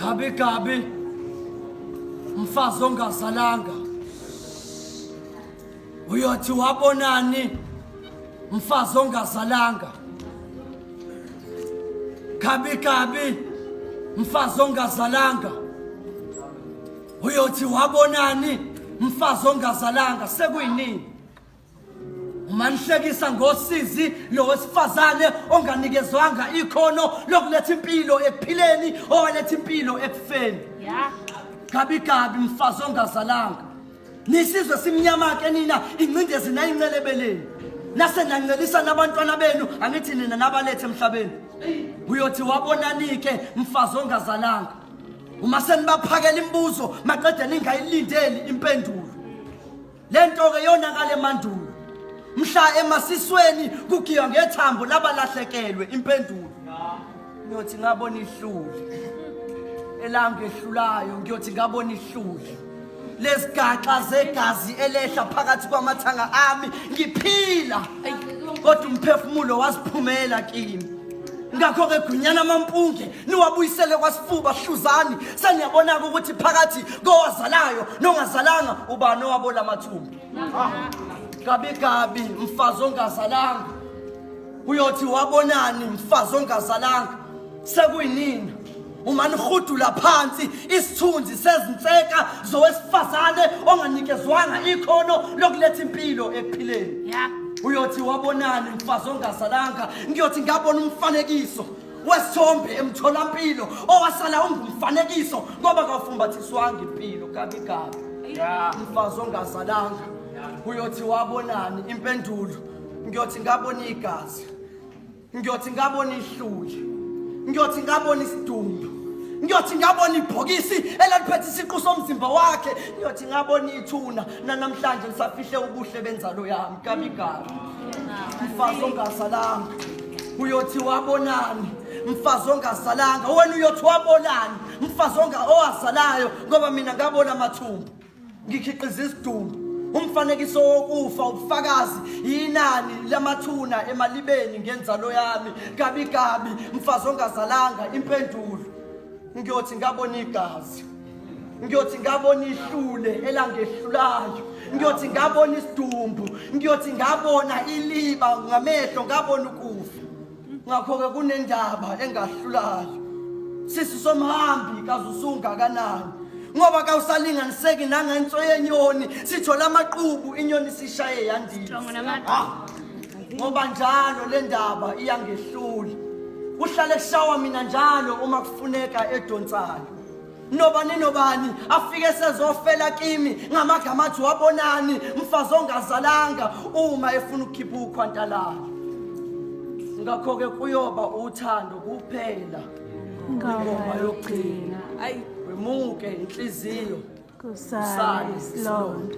Gabi gabi mfazi ongazalanga uyothi wabonani mfazi ongazalanga gabi gabi mfazi ongazalanga uyothi wabonani mfazi ongazalanga sekuyinini Uma nihlekisa ngosizi lo wesifazane onganikezwanga ikhono lokuletha impilo ekuphileni owaletha impilo ekufeni. Yeah. Gabi gabi mfazi ongazalanga. Nisizwe simnyama ke nina ingcindezi nayincelebeleni. Nase nancelisa nabantwana benu angithi nina nabalethe emhlabeni. Uyothi wabonani ke mfazi ongazalanga. Uma senibaphakela imibuzo maqede ningayilindeli impendulo. Lento ke yonakala emandulo. Mhla emasisweni kugiywa ngethambo labalahlekelwe impendulo. Ngiyothi ngabona ihlule. Elangehlulayo ngiyothi ngabona ihlule. Lezigaxa zegazi elehla phakathi kwamathanga ami ngiphila. Kodwa umphefumulo waziphumela kimi. Ngakho-ke gunyana amampunge niwabuyisele kwasifuba hluzani seniyabona-ke ukuthi phakathi kowazalayo nongazalanga ubani owabola amathumbu gabi gabi mfazi ongazalanga uyothi wabonani mfazi ongazalanga sekuyinina uma nihudula phansi isithunzi sezinseka zowesifazane onganikezwanga ikhono lokuletha impilo ekuphileni Yeah. uyothi wabonani mfazi ongazalanga ngiyothi ngabona umfanekiso wesithombe emtholampilo owasala ungumfanekiso ngoba kawufumbathiswanga impilo gabi gabi mfazi ongazalanga uyothi wabonani impendulo ngiyothi ngabona igazi ngiyothi ngabona ihluli ngiyothi ngabona isidumbu ngiyothi ngabona ibhokisi elaliphethe isiqu somzimba wakhe ngiyothi ngabona ithuna nanamhlanje lisafihle ubuhle benzalo yami gabi gabi mfazi ongazalanga uyothi wabonani mfazi ongazalanga wena uyothi wabonani mfazi owazalayo ngoba mina ngabona amathumbu ngikhiqiza isidumbu umfanekiso wokufa ubufakazi yinani lamathuna emalibeni ngenzalo yami gabi gabi mfazi ongazalanga impendulo ngiyothi ngabona igazi ngiyothi ngabona ihlule elangehlulayo ngiyothi ngabona isidumbu ngiyothi ngabona iliba ngamehlo ngabona ukufa ngakho-ke kunendaba engahlulayo sisi somhambi kaze usungakanani ngoba kawusalinganiseki nangenso yenyoni sithola amaqubu inyoni sishaye yandisa ah, ngoba njalo le ndaba iyangehlula kuhlale kushawa mina njalo uma kufuneka edonsayo nobani nobani afike sezofela kimi ngamagama athi wabonani mfazi ongazalanga uma efuna ukukhipha ukhwantalala ngakho-ke kuyoba uthando kuphela ingoma yokugcina wemuke inhliziyo kusale isilonda.